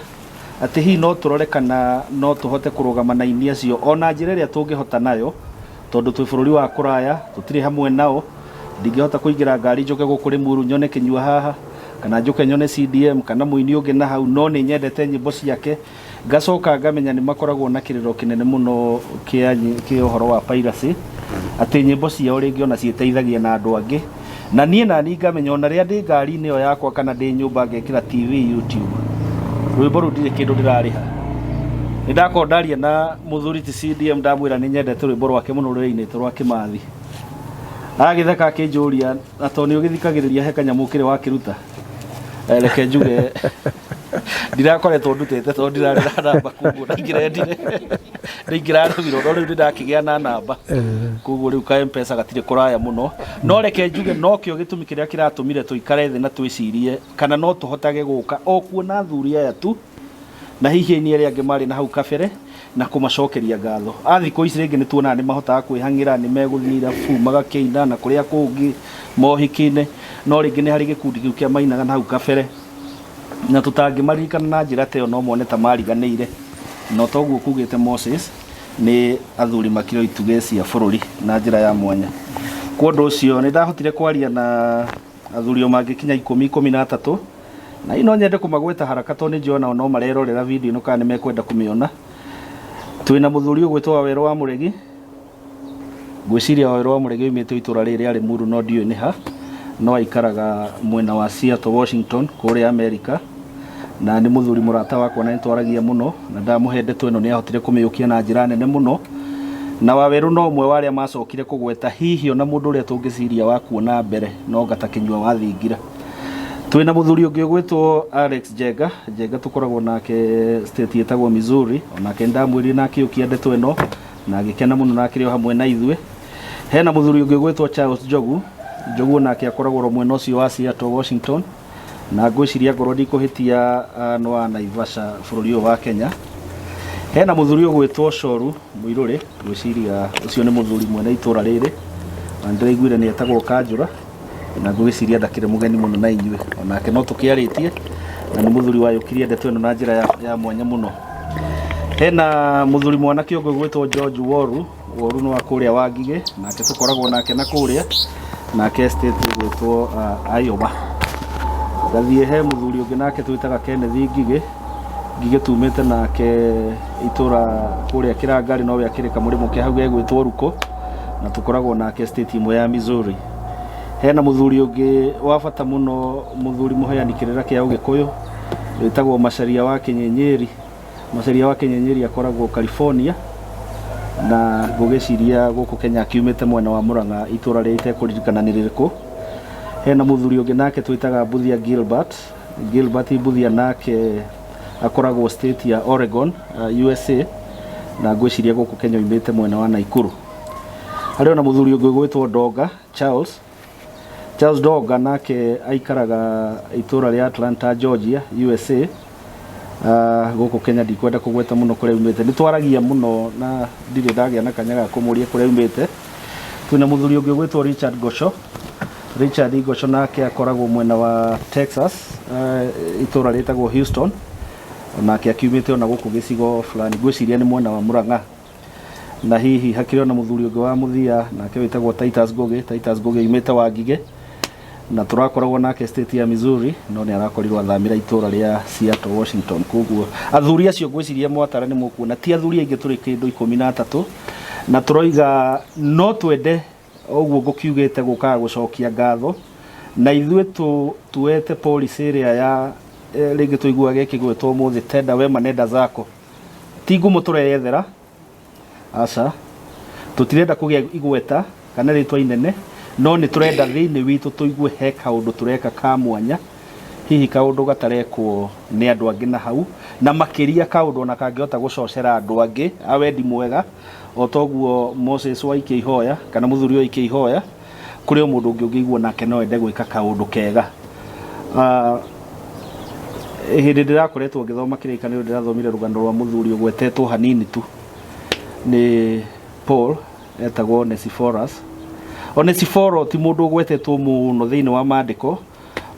C: atĩ hihi no tũrore kana no tũhote kũrũgama na aini acio ona njĩra ĩrĩa tũngĩhota nayo, tondũ twĩ bũrũri wa kũraya tũtirĩ hamwe nao. Ndingĩhota kũingĩra ngari njoke gũkũ Rĩmuru nyone Kĩnyua haha, kana njoke nyone CDM kana mũini ũngĩ na hau, no nĩ nyendete nyĩmbo ciake. Ngacoka ngamenya nĩ makoragwo na kĩrĩro kĩnene mũno kĩa ũhoro wa piracy, atĩ nyĩmbo ciao rĩngĩ ona ciĩteithagia na andũ angĩ. Na niĩ nani ngamenya ona rĩrĩa ndĩ ngari-inĩ ĩyo yakwa kana ndĩ nyũmba ngekĩra TV YouTube, rwĩmbo rũu ndirĩ kĩndũ ndĩrarĩha. Nĩ ndakorwo ndaria na mũthuri ti CDM, ndamwĩra nĩ nyendete rwĩmbo rwake mũno rũrĩa ainĩte rwa Kĩmathi. Agĩtheka akĩnjũria, na tondũ nĩ ũgĩthikagĩrĩria he kanyamũ kĩrĩ wakĩruta? Reke njuge ndirakoretwo ndutĩte tondũ ndirarĩ na namba, koguo ndaingĩrendire ndingĩraremirwo, no rĩu nĩndakĩgĩa na namba, koguo rĩu ka M-Pesa gatirĩ kũraya mũno. No reke njuge nokĩo gĩtũmi kĩrĩa kĩratũmire tũikare thĩ na twĩcirie kana no tũhotage gũka o kuona athuri aya tu na hihi aini arĩa angĩ marĩ na hau kabere na kũmacokeria ngatho. A thikũ ici rĩngĩ nĩ tuonaga nĩ mahotaga kwĩhang'ĩra, nĩ megũthiĩ irabu magakĩina na kũrĩa kũngĩ mohiki-inĩ, no rĩngĩ nĩ harĩ gĩkundi kĩu kĩa mainaga na hau kabere na tũtangĩmaririkana na njĩra ta ĩyo no mone ta mariganĩire. No toguo kugĩte Moses, nĩ athuri makĩrĩ itugĩ cia bũrũri na njĩra ya mwanya. Kwa ũndũ ũcio nĩ ndahotire kwaria na athuri o mangĩkinya 10, 13, na no nyende kũmagweta haraka tondũ nĩ njũĩ onao no marerorera video ĩno kana nĩ mekwenda kũmĩona. Twĩna mũthuri ũgwĩtwo Wawerũ wa Mũregi. Ngwĩciria Wawerũ wa Mũregi oimĩte itũra rĩrĩ rĩa Limuru no ndiũĩ nĩ ha, no aikaraga mwena wa Seattle, Washington kũrĩa Amerika, na nĩ mũthuri mũrata wakwa na nĩ twaragia mũno, na ndamũhe ndeto ĩno nĩ ahotire kũmĩũkia na njĩra nene mũno. Na Wawerũ no ũmwe wa arĩa macokire kũgweta hihi ona mũndũ ũrĩa tũngĩciria wa kuona mbere no ngata Kĩnyua wa Thingira. Twĩna mũthuri ũngĩ ũgwĩtwo Alex Njenga. Njenga tũkoragwo nake state ĩtagwo Missouri, onake nĩndamwĩrire na akĩũkia ndeto ĩno na agĩkena mũno na akĩrĩ o hamwe na ithuĩ. Hena mũthuri ũngĩ ũgwĩtwo Charles Njogu. Njogu onake akoragwo oro mwena ũcio wa Seattle, Washington, na ngwĩciria ngorwo ndikũhĩtia nĩ wa Naivasha bũrũri ũyũ wa Kenya. Hena mũthuri ũgwĩtwo Coru Mũirũrĩ, ngwĩciria ũcio nĩ mũthuri mwene itũra rĩrĩ, na nĩndĩraiguire nĩ etagwo Kanjũra, na ngwĩciria ndakĩrĩ mũgeni mũno na inyuĩ, onake no tũkĩarĩtie, na nĩ mũthuri wayũkirie ndeto ĩno na njĩra ya mwanya mũno. Hena mũthuri mwanake ũngĩ ũgwĩtwo George Woru. Woru nĩ wa kũrĩa wa Ngigĩ, nake tũkoragwo nake na kũrĩa nake state ĩgwĩtwo Iowa. Ngathiĩ he mũthuri ũngĩ nake twĩtaga Kenneth Ngigĩ. Ngigĩ tumĩte nake itũra kũrĩa Kĩrangarĩ, nowe akĩrĩ kamũrĩmũ ke hau gegwĩtwo Ruko, na tũkoragwo nake state ĩmwe ya Missouri. Hena mũthuri ũngĩ wa bata mũno, mũthuri mũheani kĩrĩra kĩa Ũgĩkũyũ wĩtagwo Macharia wa Kĩnyenyeri. Macharia wa Kĩnyenyeri akoragwo California, na ngũgĩciria gũkũ Kenya akiumĩte mwena wa Murang'a, itũra rĩrĩa itekũririkana nĩ rĩrĩkũ. Hena mũthuri ũngĩ nake twĩtaga Mbuthia Gilbert. Gilbert Mbuthia nake akoragwo state ya Oregon, USA, na ngwĩciria gũkũ Kenya oimĩte mwena wa Nakuru. Harĩ ona mũthuri ũngĩ ũgwĩtwo Ndonga Charles. Charles Ndonga nake aikaraga itũra rĩa Atlanta, Georgia, USA. Gũkũ Kenya ndikwenda kũgweta mũno kũrĩa aumĩte, nĩ twaragia mũno na ndirĩ ndagĩa na kanya ga kũmũria kũrĩa aumĩte. Twĩna mũthuri ũngĩ ũgwĩtwo Richard Gosho. Richard Gosho nake akoragwo mwena wa Texas, itũra rĩtagwo Houston, nake akiumĩte ona gũkũ gĩcigo fulani, ngwĩciria nĩ mwena wa Murang'a. Na hihi hakĩrĩ ona mũthuri ũngĩ wa mũthia nake wĩtagwo Titus Ngũgĩ. Titus Ngũgĩ aumĩte wa Ngigĩ na tũrakoragwo nake state ya Missouri, no nĩ arakorirwo athamĩra itũra rĩa Seattle, Washington. Koguo athuri acio ngwĩciria mwatara nĩ mũkuona ti athuri aingĩ, tũrĩ kĩndũ 13, na tũroiga no twende Ũguo ngũkiugĩte gũkaga gũcokia ngatho na ithuĩ tuete policy ĩrĩa ya rĩngĩ tũiguaga ĩkĩgwetwo ũmũthĩ, tenda wema nenda zako. Ti ngumo tũreyethera, aca, tũtirenda kũgĩa igweta kana rĩtwa inene, no nĩ tũrenda thĩinĩ witũ tũigue he kaũndũ tũreka ka mwanya, hihi kaũndũ gatarekwo nĩ andũ angĩ na hau, na makĩria kaũndũ ona kangĩhota gũcocera andũ angĩ a wendi mwega, o toguo Moses waikia ihoya kana mũthuri ũyũ aikia ihoya kũrĩ o mũndũ ũngĩ ũngĩigua nake no ende gwĩka kaũndũ kega. Hĩndĩ ndĩrakoretwo ngĩthoma kĩrĩkanĩro, ndĩrathomire rũgano rwa mũthuri ũgwetetwo hanini tu nĩ Paul, etagwo Onesiphorus. Onesiforo ti mũndũ ũgwetetwo mũno thĩinĩ wa maandĩko,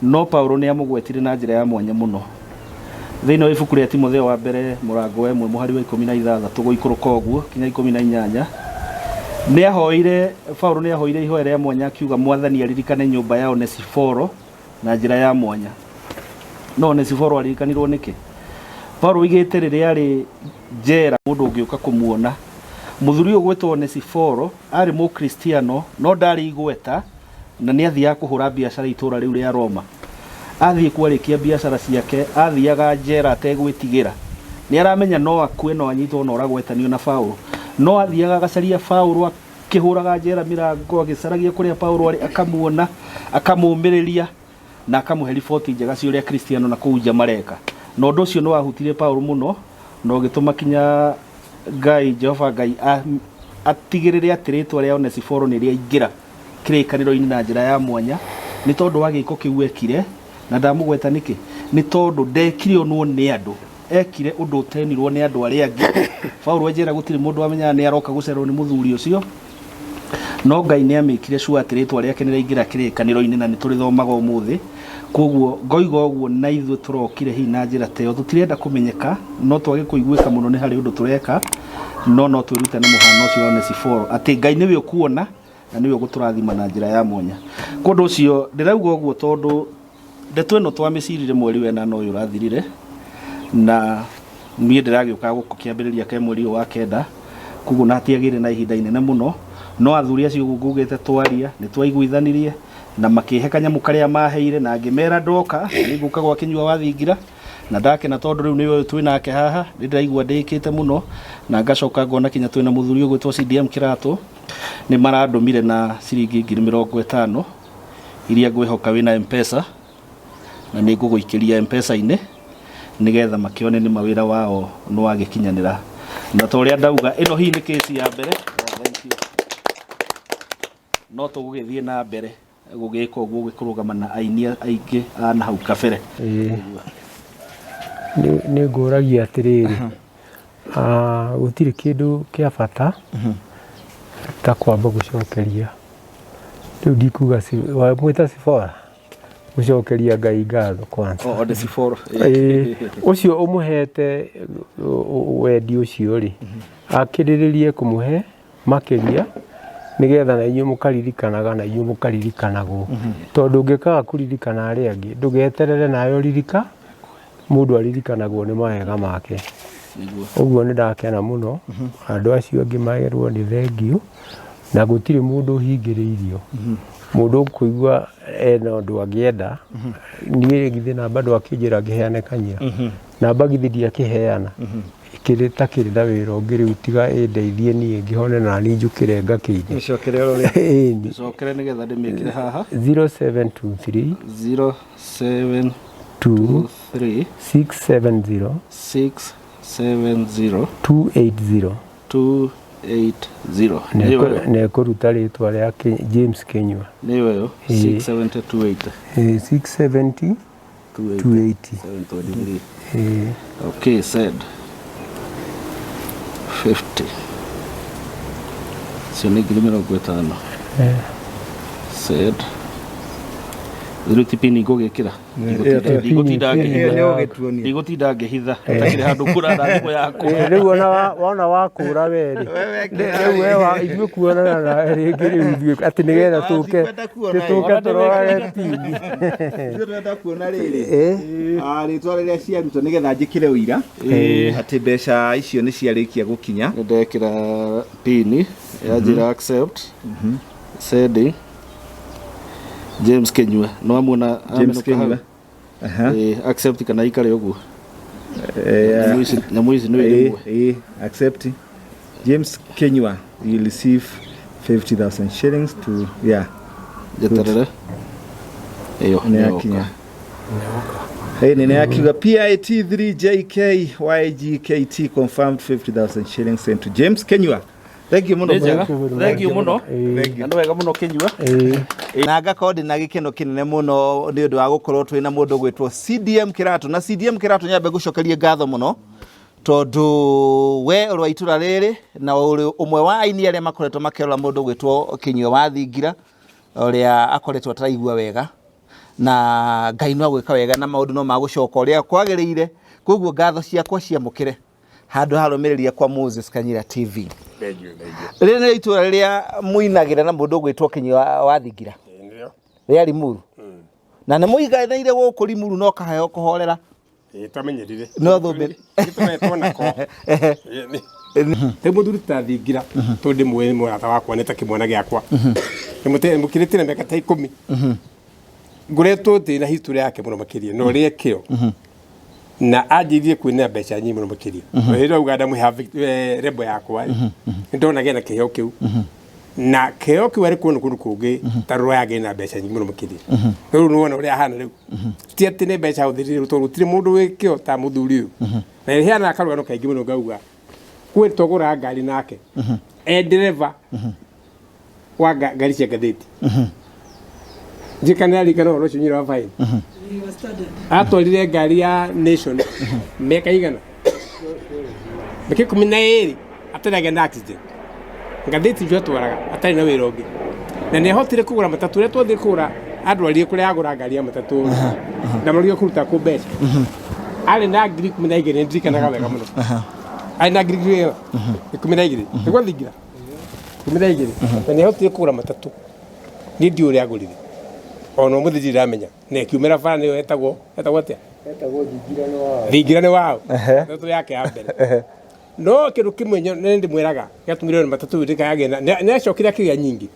C: no Paulo nĩ amũgwetire na njĩra ya mwanya mũno. Thĩinĩ wa ibuku rĩa Timotheo wa mbere mũrango wa 1 mũhari wa 16 gũikũrũka ũguo kinya 18, nĩ ahoire, Paulo nĩ ahoire ihoya rĩa mwanya akiuga Mwathani aririkane nyũmba ya Onesiforo na njĩra ya mwanya. No Onesiforo aririkanirwo nĩkĩ? Paulo oigĩte rĩrĩa arĩ njera mũndũ ũngĩũka kũmuona. Mũthuri ũyũ ũgwĩtwo Onesiforo arĩ Mũkristiano no ndarĩ igweta na nĩ athiaga kũhũra biacara itũra rĩu rĩa Roma. Athiĩ kwarĩkia biacara ciake athiaga njera ategwĩtigĩra. Nĩ aramenya no akue, no anyitwo, no oragwo etanio na Paulo. No athiaga agacaria Paulo akĩhũraga njera mĩrango, agĩcaragia kũrĩa Paulo arĩ, akamuona, akamũmĩrĩria na akamũhe riboti njega cia ũrĩa Kristiano na kũu nja mareka. Na ũndũ ũcio nĩ wahutirie Paulo mũno na ũgĩtũma kinya Ngai, Jehova Ngai atigĩrĩre atĩ rĩtwa rĩa Onesiforo nĩ rĩaingĩra kĩrĩkanĩro-inĩ na njĩra ya mwanya nĩ tondũ wa gĩko kĩu ekire. Na ndamũgweta nĩkĩ? Nĩ tondũ ndekire onwo nĩ andũ, ekire ũndũ ũtenirwo nĩ andũ arĩa angĩ. Paulo e njera gũtirĩ mũndũ wamenyaga nĩ aroka gũcererwo nĩ mũthuri ũcio, no Ngai nĩ amĩkire sure atĩ rĩtwa rĩake nĩ rĩaingĩra kĩrĩkanĩro-inĩ na nĩ tũrĩthomaga ũmũthĩ. Koguo ngoiga ũguo na ithuĩ tũrokire hihi na njĩra ta ĩyo, tũtirenda kũmenyeka, no twage kũiguĩka mũno nĩ harĩ ũndũ tũreka, no no twĩrute na mũhano ũcio wa Onesiforo atĩ Ngai nĩwe ũkuona na nĩwe ũgũtũrathima na njĩra ya mwanya. Kwa ũndũ ũcio ndĩrauga ũguo tondũ ndeto ĩno twamĩcirire mweri wa ĩnana ũyũ ũrathirire, na niĩ ndĩragĩũka gũkũ kĩambĩrĩria kĩa mweri ũyũ wa 9, koguo na hatiagĩire na ihinda inene mũno, no athuri acio ũguo ngugĩte twaria nĩ twaiguithanirie na makĩhe kanyamũ karĩa maheire, na ngĩmera ndoka nĩ ngũka gwa Kĩnyua wa Thingira, na ndakena tondũ rĩu nĩwe ũyũ twĩ nake haha, nĩ ndĩraigua ndĩkĩte mũno, na ngacoka ngona kinya twĩna mũthuri ũgwĩtwo CDM Kĩratũ, nĩ marandũmire na ciringi 50,000 iria ngwĩhoka wĩna M-Pesa, na nĩ ngũgũikĩria M-Pesa-inĩ nĩgetha makĩone nĩ mawĩra wao nĩ wagĩkinyanĩra. Na ta ũrĩa ndauga, ĩno hihi nĩ kesi ya mbere, no tũgũgĩthiĩ na mbere gũgĩka ũguo, gũkĩrũgama na aini aingĩ a na hau kabere.
A: Nĩ ngũragia atĩrĩrĩ, gũtirĩ kĩndũ kĩa bata ta kwamba gũcokeria, rĩu ndikuga wamwĩta Sifora, gũcokeria Ngai ngatho kwanza.
C: Oh, Onesiforo.
A: Ĩĩ, ũcio ũmũhete wendi ũcio rĩ, akĩrĩrĩrie kũmũhe makĩria nĩgetha na inyuĩ mũkaririkanaga na inyuĩ mũkaririkanagwo, tondũ ũngĩkaga kũririkana arĩa angĩ ndũgeterere nawe ũririka, mũndũ aririkanagwo nĩ mawega make. Ũguo nĩ ndakena mũno, andũ acio angĩ magerwo nĩ thengiũ, na gũtirĩ mũndũ ũhingĩrĩirio. Mũndũ ũkũigua ena ũndũ angĩenda, niĩ githĩ namba ndwakĩnjĩra ngĩheane kanyia, namba githĩ ndiakĩheana, ĩkĩrĩ ta kĩrĩ na wĩra ũngĩ rĩu tiga ĩndeithie niĩ ngĩhone na niĩ njũkĩre ngakĩine.
B: Mĩcokere oro rĩ.
A: Ĩni.
C: Cokere nĩgetha ndĩmĩkĩre haha.
A: 0723
C: 07
A: 2
C: 3
A: 670
C: 670
A: 280.
C: 280. Nĩyo ĩyo.
A: Na ĩkũruta rĩtwa rĩa James Kinyua.
C: Nĩyo ĩyo.
A: Ĩĩ.
C: 670 280.
A: 670
C: 280.
A: 280.
C: 723.
A: Ĩĩ.
C: Okay, said. 50. Cio nĩ 50,000. Said. Rĩu ti pini ngũgĩkĩra. Ndigũtinda
B: Ĩyo
C: ngĩhitha.
B: nĩ ũgĩtuonia.
C: Ndigũtinda ngĩhitha. Ũtakĩrĩ handũ kũrara thimũ yakwa.
A: Rĩu ona wona wakũra we rĩ, rĩu we wa ithuĩ kuonana nawe rĩngĩ rĩu ithuĩ atĩ nĩgetha tũke
B: Ndikwenda kuona ĩ.
A: tũke tũrorage pini.
B: Ithuĩ tũrenda kuona rĩrĩ rĩtwa rĩrĩa ciarutwo nĩgetha njĩkĩre ũira atĩ mbeca icio nĩ ciarĩkia gũkinya.
C: Nĩ ndekĩra pini ya njĩra accept. Sending James Kinyua no amuona
B: James
C: amenũka hau.
B: Kinyua. Aha.
C: Ĩĩ, accept kana ikare ũguo.
B: Eh,
C: Nyamũ ici nĩ
B: eh,
C: ĩrĩmwe.
B: eh, accept. James Kinyua, you will receive 50,000 shillings to yeah.
C: Njeterere. Ĩyo
B: Nĩ
C: nĩyoka.
B: yakinya. Hey, nĩ yakiuga PIT3JK YGKT confirmed 50,000 shillings sent to James Kinyua. Thank you mũno.
C: Nĩ njega.
A: Thank
C: Thank you mũno.
A: Ĩĩ.
C: Na nĩ wega mũno Kinyua.
A: Ĩĩ.
B: Na ngakorwo ndĩ na gĩkeno kĩnene mũno nĩ ũndũ wa gũkorwo twĩ na mũndũ gwĩtwo CDM Kĩratũ. Na CDM Kĩratũ nyambe ngũcokerie ngatho mũno tondũ we ũrĩ wa itũra rĩrĩ na ũrĩ ũmwe wa aini arĩa makoretwo makĩrora mũndũ gwĩtwo Kĩnyua wa Thingira ũrĩa akoretwo ataraigua wega na Ngai no agwĩka wega na maũndũ no magũcoka ũrĩa kwagĩrĩire. Koguo ngatho ciakwa ciamũkĩre handũ harũmĩrĩria kwa Moses Kanyira TV. Rĩrĩ nĩ itũra rĩrĩa mũinagĩra na mũndũ ũgwĩtwo Kĩnyua wa Thingira rĩa Limuru na nĩ mũiganĩire gũkũ Limuru no kaheo kũhorera
A: Twamenyerire
B: no thũmbĩ
A: tũretwo nako rä må thuri ta thingira tondå ndä mwä mũrata wakwa nä ta kä mwana gä akwa må kä rä te na mä aka ta ikå mi ngoretwo ndä na history yake må no makä ria na å rä a kä o na anjä irie kwä na mbeca nyingä må no makä ria hä rä auga ndamwä rembo yakwa nä ndonagä na kä heo kä u na kä heo kä u arä kuona kå ndå kå ngä ta rå yagä na mbeca nyingä må no makä ria rä u nä wona å rä a ahana rä u ti atä nä mbeca hå thä rire tondå gå tirä må ndå wä kä o ta må thuri å yå na heanaga karũgano kaingĩ mũno ngauga kwĩ twagũraga ngari nake e ndereba wa ngari cia ngathĩti njĩka nĩ arikana ũhoro ũcio nyina wa baini atwarire ngari ya Nation mĩaka igana mĩaka 12 atarĩ agĩa na accident ngathĩti icio atwaraga atarĩ na wĩra ũngĩ na nĩ ahotire kũgũra matatũ ũrĩa twathire kũgũra andwarire kũrĩa agũra ngari ya matatũ ndamũrire kũruta kũ mbeca arĩ na 12,000 nĩ ndirikanaga wega mũno arĩ na 12,000 nĩguo thingira 12 na nĩ ahotire kũgũra matatũ niĩ ndiũ ũrĩa agũrire ona ũmũthĩ ndirĩ ndamenya na ĩkiumĩra bara nĩyo etagwo etagwo atĩa thingira nĩ wao matatũ yake ya mbere no kĩndũ kĩmwe nĩ ndĩmwĩraga gĩatũmire one matatũ ndĩkayagĩa na nĩ acokire akĩgĩa nyingĩ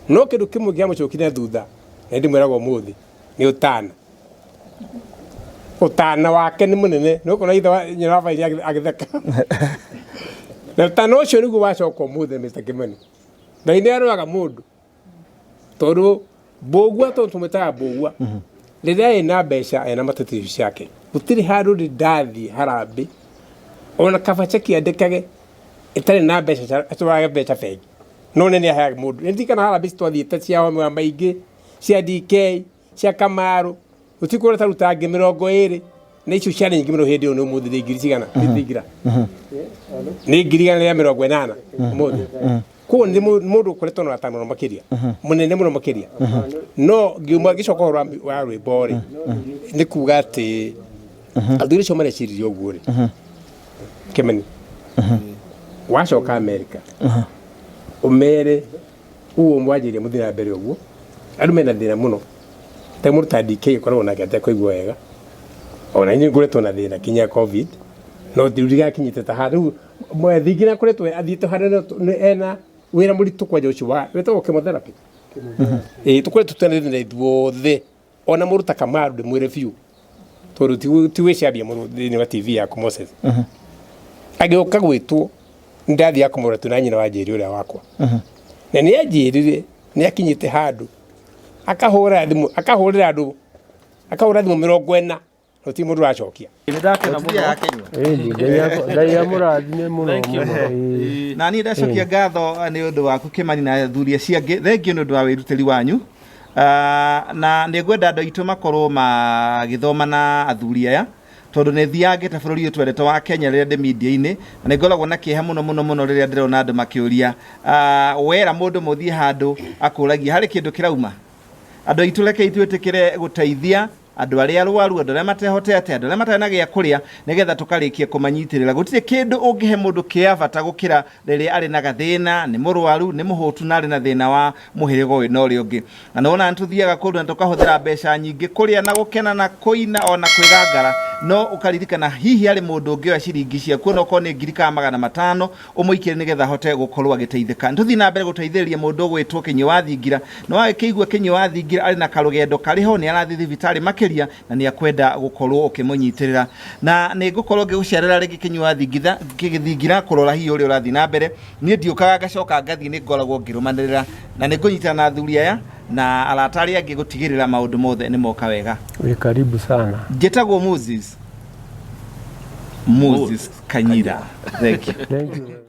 A: no kĩndũ kĩmwe kĩamũcokire thutha na ndĩmwĩraga ũmũthĩ nĩ ũtana ũtana wake nĩ mũnene nĩ ũkona ithe wa nyina wa bairi agĩtheka na ũtana ũcio nĩguo wacoka ũmũthĩ Mr. Kimani Ngai nĩ aroraga mũndũ tondũ mbũgua tondũ tũmwĩtaga mbũgua rĩrĩa ĩna mbeca ena matatu icio ciake gũtirĩ handũ ndĩ ndathiĩ harambĩ ona kaba cheki andĩkage ĩtarĩ na mbeca atwarage mbeca bengi no nĩ aheaga mũndũ nĩ ndirikana harambĩ twathiĩte cia wa maingĩ cia DK cia Kamaru gũtirĩ kũrĩa taruta ngĩ 20 na icio ciarĩ nyingĩ mũno hĩndĩ ĩyo nĩ ũmũthĩ nĩ ngiri cigana nĩ thingira nĩ 180,000 ũmũthĩ koguo nĩ mũndũ ũkoretwo na ũrata mũno makĩria mũnene mũno makĩria no ngiuma ngĩcoka ũhoro wa rwĩmbo rĩ nĩ kuga atĩ athuri acio mareciririe ũguo rĩ Kĩmani wacoka Amerika ũmere ũguo mwanjĩrie mũthiĩ na mbere ũguo andũ mena thĩna mũno ta mũndũ ta DK ũkoragwo nake atekũigua wega ona inyuĩ ngoretwo na thĩna kinya covid no ndigakinyĩte ta haha rĩu thingira akoretwo athiĩte harĩa ena wĩra mũritũ kwanja ũcio wa wĩtagwo chemotherapy ĩĩ tũkoretwo twĩna thĩna ithuothe ona mũndũ ta Kamaru ndĩmwĩre biũ tondũ ti gwĩcambia mũno thĩinĩ wa TV yaku Moses agĩũka gwĩtwo ndathiaga kũmũrora tu na nyina wa Njeri ũrĩa wakwa na nĩ anjĩrire nĩ akinyĩte handũ akahũra thimũ akahũrĩra andũ akahũra thimũ 40 gũtirĩ mũndũ ũracokia
C: Nĩ ndakena mũno.
A: Ĩni, Ngai amũrathime mũno mũno. Ĩĩ.
B: Na niĩ ndacokia ngatho nĩ ũndũ waku Kĩmani na athuri acio angĩ thengio nĩ ũndũ wa wĩrutĩri wanyu. Na nĩ ngwenda andũ aitũ makorwo magĩthoma na athuri aya tondũ nĩ thiaga ngĩte bũrũri ũyũ twendete wa Kenya rĩrĩa ndĩ media-inĩ na nĩ ngoragwo na kĩeha mũno mũno mũno rĩrĩa ndĩrona andũ makĩũria wera mũndũ mũthiĩ handũ akũragia harĩ kĩndũ kĩrauma andũ aitũ rekei twĩtĩkĩre gũteithia andũ arĩa arwaru andũ arĩa matehotete andũ arĩa matarĩ na gĩa kũrĩa nĩgetha tũkarĩkia kũmanyitĩrĩra gũtirĩ kĩndũ ũngĩhe mũndũ kĩa bata gũkĩra rĩrĩa arĩ na gathĩna nĩ mũrwaru nĩ mũhũtu na arĩ na thĩna wa mũhĩrĩga ũyũ na ũrĩa ũngĩ na nĩwona nĩ tũthiaga kũndũ na tũkahũthĩra mbeca nyingĩ kũrĩa na gũkena na kũina ona kwĩgangara No ũkaririkana hihi harĩ mũndũ ũngĩoya ciringi ciaku onokorwo nĩ ngiri kana 500 ũmũikĩre nĩgetha ahote gũkorwo agĩteithĩka. Nĩtũthiĩ na mbere gũteithĩrĩria mũndũ ũgwĩtwo Kĩnyua wa Thingira. Na wagĩkĩigua Kĩnyua wa Thingira arĩ na karũgendo karĩ ho, nĩ arathiĩ thibitarĩ makĩria na nĩ akwenda gũkorwo ũkĩmũnyitĩrĩra. Na nĩ ngũkorwo ngĩgũcerera rĩngĩ Kĩnyua wa Thingira kũrora hihi ũrĩa ũrathiĩ na mbere. Niĩ ndiũkaga ngacoka ngathiĩ, nĩ ngoragwo ngĩrũmanĩrĩra na nĩ ngũnyitana na athuri aya na arata arĩa angĩ gũtigĩrĩra maũndũ mothe nĩ moka wega.
A: Wĩ karibu sana.
B: Njĩtagwo Moses Kanyira. Thank you.
A: Thank you.